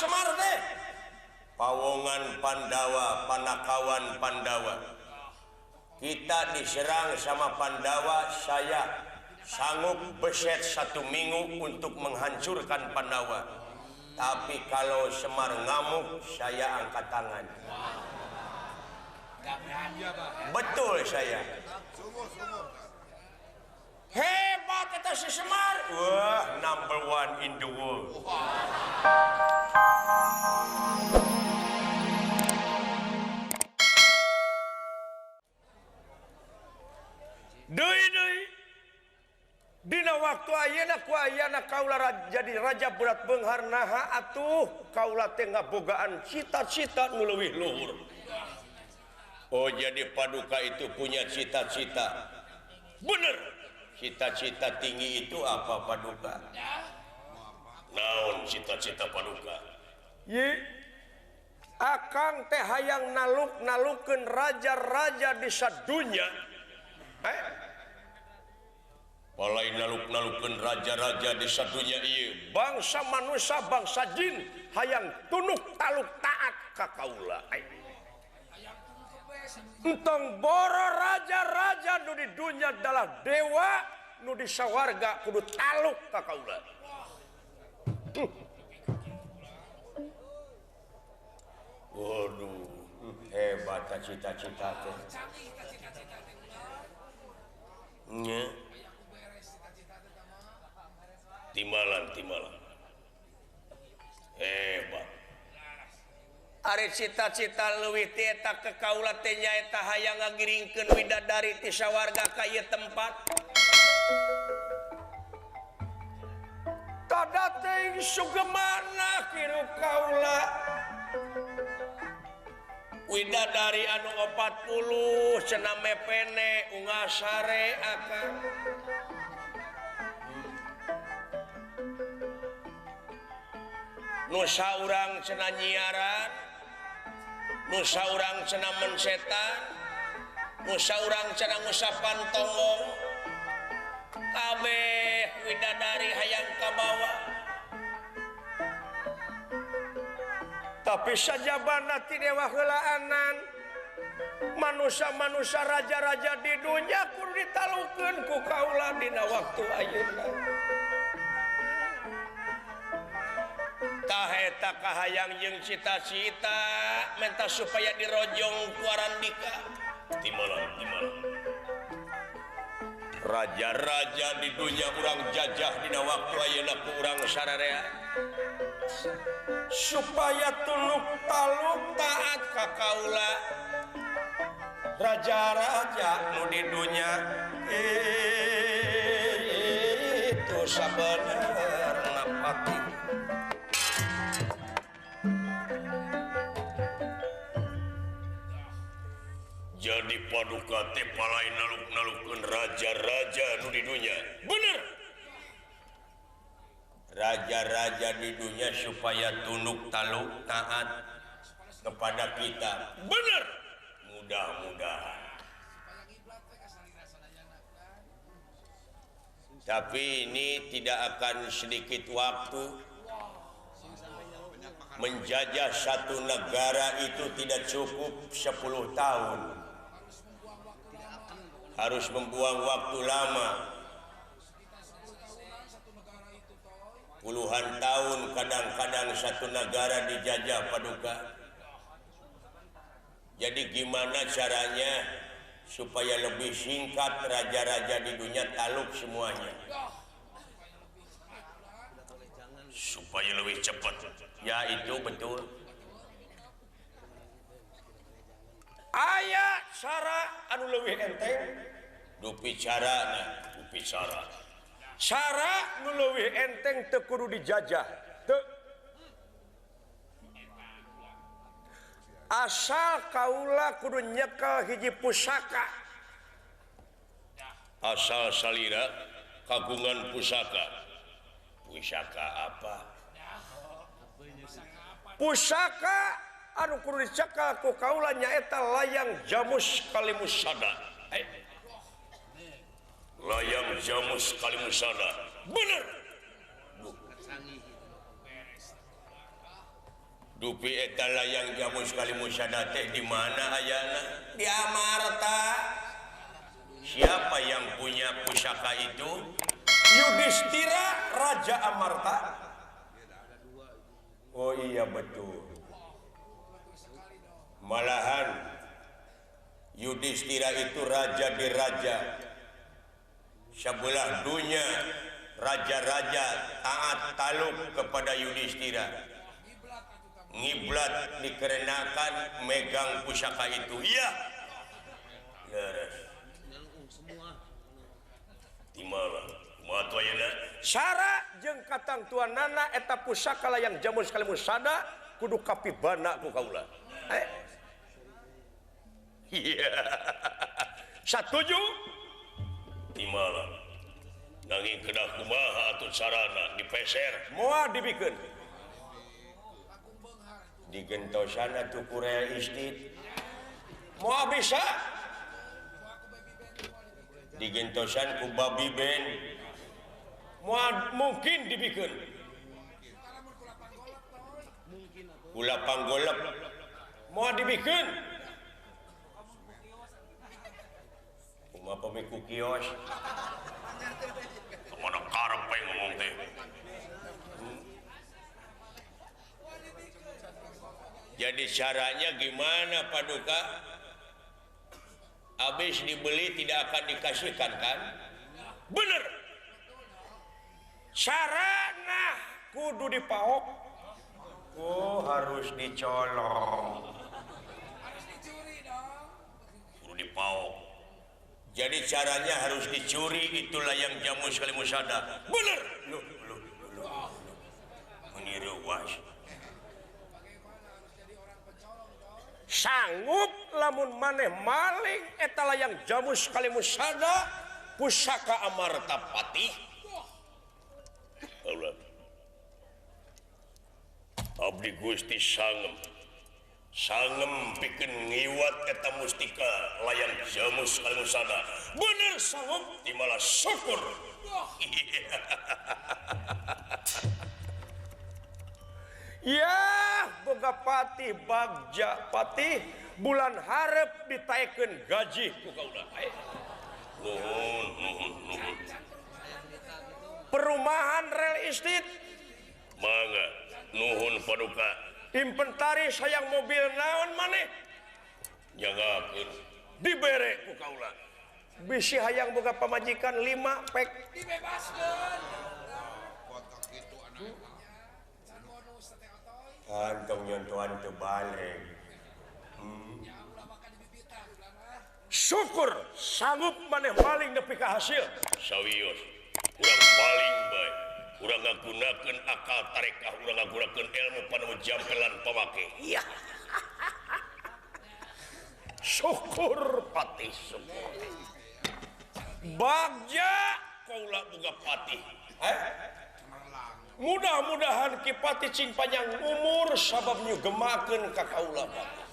Semar teh? Pawongan Pandawa, panakawan Pandawa. Kita diserang sama Pandawa, saya sanggup beset 1 minggu untuk menghancurkan Pandawa. Tapi kalau Semar ngamuk, saya angkat tangan. Betul saya. Hebat eta si Semar. Wah, number one in the world. Deui deui. Dina waktu ayeuna ku ayana kaula jadi raja berat beunghar naha atuh kaula teh ngabogaan cita-cita nu leuwih luhur. Oh, jadi paduka itu punya cita-cita. Bener. Cita-cita tinggi itu apa paduka? Naon cita-cita paduka? Ye akang teh hayang naluk-nalukeun raja-raja di sadunya. Palai naluk-nalukeun raja-raja di sadunya ieu. Bangsa manusia, bangsa jin hayang tunuk taluk taat ka kaula. Entong boro raja-raja nu di dunya adalah dewa nu di sawarga kudu taluk ka kaula. Waduh, hebat cita-cita teh. Nya. Timalan-timalan. Hebat. Ari cita-cita leuwih ti eta ke kaula teh nyaeta hayang ngagiringkeun widadari ti sawarga ka ieu tempat. Tada teuing sugemana kirup kaula. Widadari anu 40 cenah mepene unggal sare akang. Nu saurang cenah nyiaran, nu saurang cenah mensetan, nu saurang cenah ngusapan tonggong. Kabeh widadari hayang kabawa. Tapi sajabana ti dewa heulaanan, manusia-manusia raja-raja di dunya kudu ditalukeun ku kaula dina waktu ayeuna. Tah eta kahayang jeung cita-cita menta supaya dirojong ku Arandika. Timalan, timalan. Raja-raja di dunya urang jajah dina waktu ayeuna ku urang sararea. Supaya tunuk taluk taat ka kaula. Raja-raja nu di dunya itu sabenerna pati. Jadi paduka teh palai naluk-nalukeun raja-raja nu di dunya. Bener. Raja-raja di dunia supaya tunduk taluk taat kepada kita. Bener. Mudah-mudahan. Tapi ini tidak akan sedikit waktu. Menjajah satu negara itu tidak cukup 10 tahun. Harus membuang waktu lama. Puluhan tahun kadang-kadang satu negara dijajah paduka. Jadi gimana caranya supaya lebih singkat raja-raja di dunia taluk semuanya? Supaya lebih cepat. Ya itu betul. Aya cara anu leuwih enteng. Dupi carana, dupi cara. Cara nu leuwih enteng teu kudu dijajah. Teu. Asal kaula kudu nyekel hiji pusaka. Asal salira kagungan pusaka. Pusaka apa? Pusaka anu kudu dicekel ku kaula nyaeta layang jamus kalimusada. Layang jamus kalimusada. Bener. Dupi eta layang jamus kalimusada teh di mana ayana? Di Amarta. Siapa yang punya pusaka itu? Yudhistira Raja Amarta. Oh iya betul. Malahan Yudhistira itu raja di raja. Sebelah dunia raja-raja taat taluk kepada Yudhistira. Ngiblat dikerenakan megang pusaka itu. Iya. Leres. Timala. Sara jeung katangtuanana eta pusaka layang jamus kalimusada kudu kapibana ku kaula. Iya. Satuju? Timala. Nanging kedah kumaha atuh sarana dipeser. Moal dibikeun. Digentosan atuh ku real estate. Moal bisa? Digentosan ku babi ben. Moal mungkin dibikeun. Ku lapang golep. Moal dibikeun. Kumaha pami ku kios. Kumaha karep we ngomong teh. Jadi caranya gimana Paduka? Habis dibeli tidak akan dikasihkan kan? Bener. Sarana kudu dipaok. Oh, harus dicolong. Harus dicuri dong. Kudu dipaok. Jadi caranya harus dicuri, itulah yang jamus kalimusada. Bener. Loh, loh, loh. Meniru was. Sanggup lamun maneh maling eta layang jamus kalimusada pusaka Amarta Patih. Allah. Abdi Gusti sangem. Sangem pikeun ngiwat eta mustika layang jamus kalimusada. Bener sanggup timala syukur. Ya, boga patih bagja patih bulan hareup ditaekeun gaji ku kaula. Nuhun, nuhun, nuhun. Perumahan real estate. Mangga, nuhun paduka. Inventaris hayang mobil naon maneh? Nyanggakeun. Dibere ku kaula. Bisi hayang boga pamajikan 5 pek. Dibebaskeun. Kotak kitu anak. Kantong nyontohan terbalik. Syukur sanggup maneh maling nepi ka hasil. Sawios, urang paling bae. Urang ngagunakeun akal tarekah, urang ngagunakeun ilmu panemu jampelan pamake. Iya. Syukur patih syukur. Bagja kaula boga patih. Mudah-mudahan Ki Patih cing panjang umur sabab nyugemakeun ka kaula patih.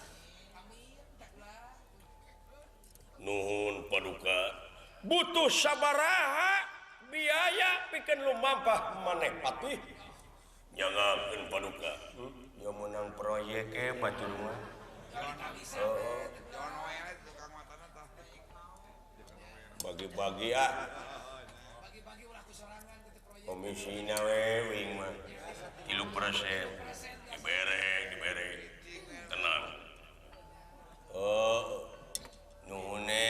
Nuhun paduka. Butuh sabaraha biaya pikeun lumampah maneh patih. Nyangakeun paduka. Ya meunang proyek e batur mah. Heeh. Bagi-bagi ah. Komisina we wing mah 3% dibere dibere tenang. Oh nuhune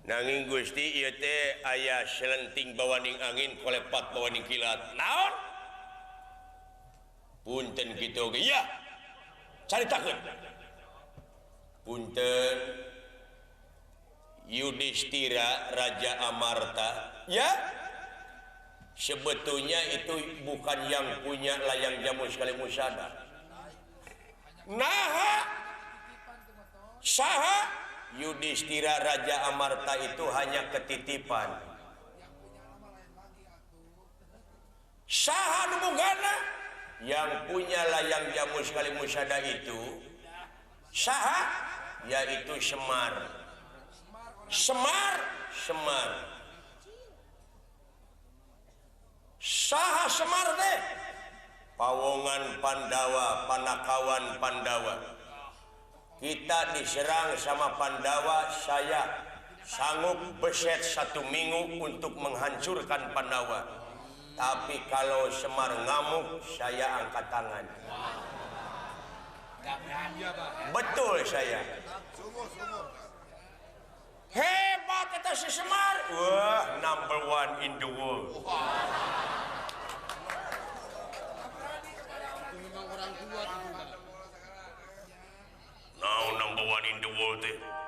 nanging Gusti ieu teh aya selenting bawaning angin kolepat bawaning kilat naon punten kitu oge iya caritakeun punten Yudhistira Raja Amarta ya sebetulnya itu bukan yang punya layang jamus kalimusada. Naha saha Yudhistira Raja Amarta itu hanya ketitipan. Saha nu bogana yang punya layang jamus kalimusada itu saha yaitu Semar. Semar, Semar. Saha Semar teh? Pawongan Pandawa, Panakawan Pandawa. Kita diserang sama Pandawa, saya sanggup beset 1 minggu untuk menghancurkan Pandawa. Tapi kalau Semar ngamuk, saya angkat tangan. Betul saya. Hebat eta si Semar. Wah, number 1 in the world. Now number 1 in the world teh.